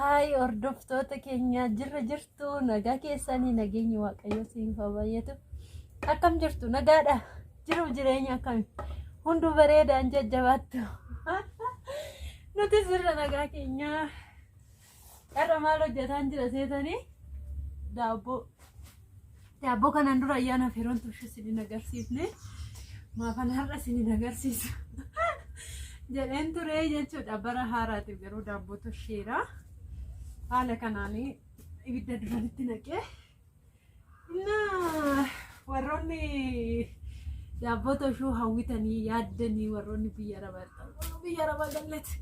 Haay hordoftoota keenya, jirra jirtu? Nagaa keessanii? Nageenyi Waaqayyo siif haa baay'atu. Akkam jirtu? Nagaadha? Jiruuf jireenya akkami? Hunduu bareedaan jajjabaattu. Nuti sirra nagaa keenya. Har'a maal hojjetaan jira seetanii? Daabboo. Daabboo kanaan dura ayyaanaaf yeroon toshu isin hin agarsiifne. Maafan har'a isin hin agarsiisu jedheen ture jechuudha. Bara haaraatiif garuu daabboo tosheera. Haala kanaan ibidda duranitti naqee. Innaa warroonni daabboo toshuu hawwitanii yaaddanii, warroonni biyya arabaa jirtan, warra biyya arabaa galleeti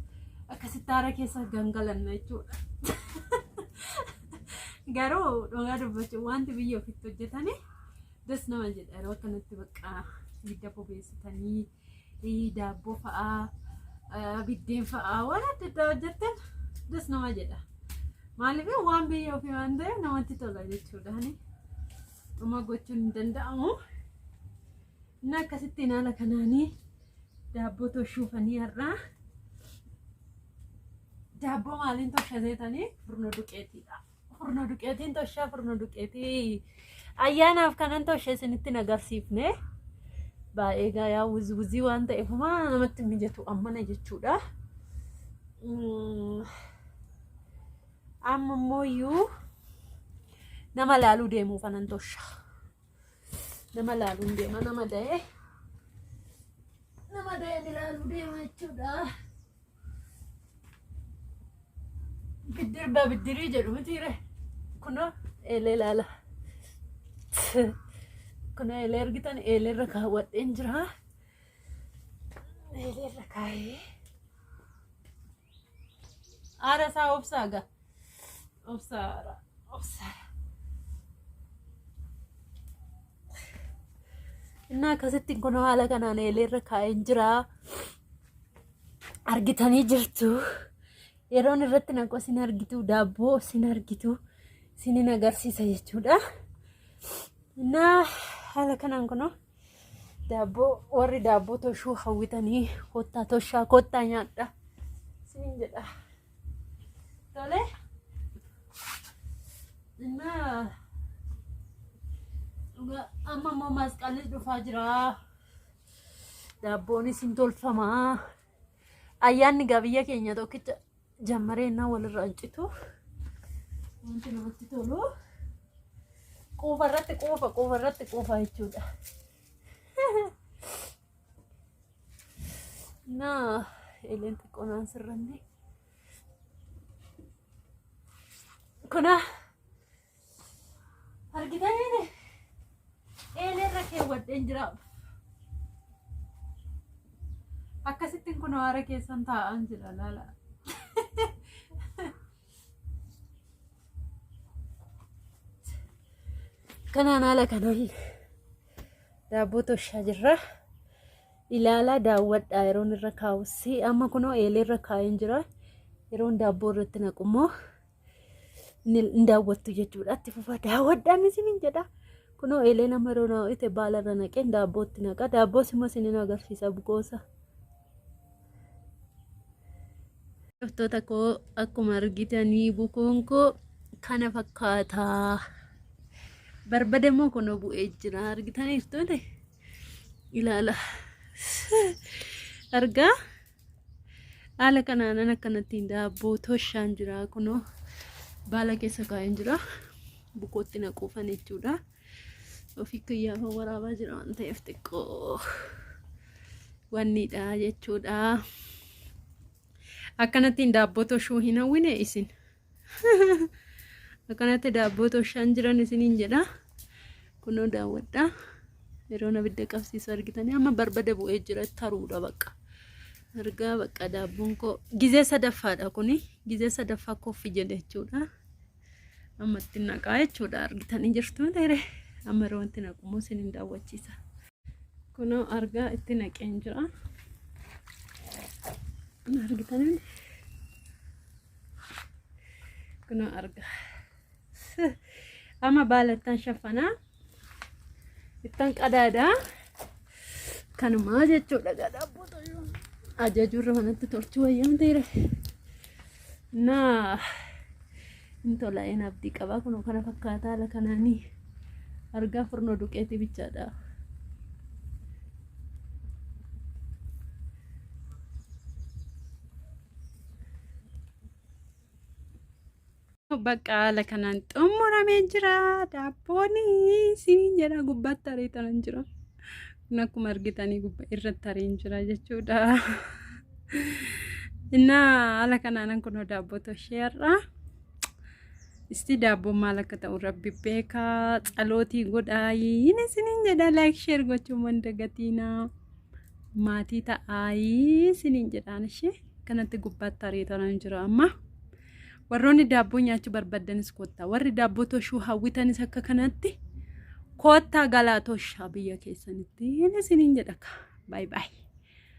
akkasitti haara keessa gangalanna jechuudha. Garuu dhugaa dubbachuun wanti biyya ofitti hojjetanii das nama jedha. Yeroo akkanatti bakka ibidda bobeessitanii daabboo fa'aa, biddeen fa'aa, waan adda addaa hojjettan das nama jedha. Maaliif? Waan biyya ofii waan ta'eef namatti tola jechuudha. Dhuma gochuun hin danda'amu. Inni akkasittiin haala kanaanii daabboo toshuufanii har'aa. Daabboo maaliin tosha seetanii? Furnoo duqeetiidha. Furnoo duqeetiin toshaa. Furnoo duqeetii ayyaanaaf kanan toshe isinitti hin agarsiifne. Baay'ee gaayaa wuzwuzii waan ta'eef homaa namatti hin mijatu ammana jechuudha. Amma immoo iyyuu nama laaluu deemuu kanan tosha. Nama laaluun deema, nama da'ee. Nama da'een ilaaluu deema jechuudha. Biddir ba biddirii jedhu mitiire. Kunoo eelee ilaala. Kunoo eelee argitan, eelee irra kaawwadheen jira. Eelee irra kaa'ee. Aara isaa obsaa gaa. Obsaa, aara. Obsaa. Innaa akkasitti kunoo haala kanaan eelee irra kaa'een jira. Argitanii jirtu. Yeroon irratti naqu sin argitu, daabboo sin argitu, sinin agarsiisa jechuudha. Innaa haala kanaan kunoo daabboo, warri daabboo toshuu hawwitanii kottaa toshaa, kottaa nyaadha sinin jedha. Tole. Innaa dhugaa amma immoo masqallis dhufaa jira. Daabboonis hin tolfamaa. Ayyaanni gaa biyya keenya tokkicha jammaree innaa walirraa hin citu. Wanti namatti tolu quufa irratti quufa, quufa irratti quufa jechuudha. Naa eeleen xiqqoo naan sirranne. Kuna argitanii eelee irra keewwadheen jira. Akkasittiin kun haara keessan taa'an jira laala. Kanaan haala kanaan daabboo toshaa jirra. Ilaalaa daawwadhaa yeroon irra kaa'usi. Amma kunoo eelee irra kaa'een jira. Yeroon daabboo irratti naqu immoo hin daawwattu jechuudha. Itti fufaa daawwadhaan isiniin jedha. Kunoo eeleen amma yeroo na ho'ite baala irra naqeen daabboo itti naqa. Daabboos immoo isinin agarsiisa bukoosa. Hordoftoota koo, akkuma argitanii bukoon koo kana fakkaata. Barbade immoo kunoo bu'ee jira. Argitaniirtu miti? Ilaala. Argaa? Haala kanaanan akkanattiin daabboo toshaan jira. Kunoo baala keessa kaa'een jira. Bukootti naquufan jechuudha. Ofii kiyyaafan waraabaa jira waan ta'eef xiqqoo wanniidha jechuudha. Akkanattiin daabboo toshuu hin hawwine isin. Akkanatti daabboo toshaan jiran isiniin jedha. Kunoo daawwadha. Yeroon abidda qabsiisu argitanii, amma barbada bu'ee jira, taruudha bakka. Argaa bakka daabboon koo gizee sadaffaadha kuni. Gizee sadaffaa koffi jedhe jechuudha. Amma itti naqaa jechuudha, argitanii jirtu tere. Amma yeroo itti naqu immoo isinin daawwachiisa. Kunoo argaa, itti naqeen jira. Argitanii? Kunoo argaa. Amma baala ittaan shaffanaa. Ittaan qadaadaa. Kanumaa jechuudha daabboo ajajuurra manatti tolchuu wayyaa ta'e. Naa. Hin tola een abdii qaba. Kunoo kana fakkaata haala kanaanii argaa furnoo duqeetii bichaadha. Bakka haala kanaan xumuramee jira. Daabboon isiniin jedha gubbaatti areetanan jira. Kun akkuma argitanii gubbaa irratti areen jira jechuudha. Innaa haala kanaan kun daabboo toshee har'a. Isti daabboon maal akka ta'u rabbi beekaa tsalootii godhaa inni isiniin jedha laayik sheer gochuun wanta gatiinaa maatii ta'aayii isiniin jedhaan ishee kanatti gubbaatti areetanan jira amma. Warroonni daabboo nyaachuu barbaaddanis kottaa. Warri daabboo toshuu hawwitanis akka kanatti kottaa galaa toshaa biyya keessanitti. Inni isiniin jedha. Baay baay.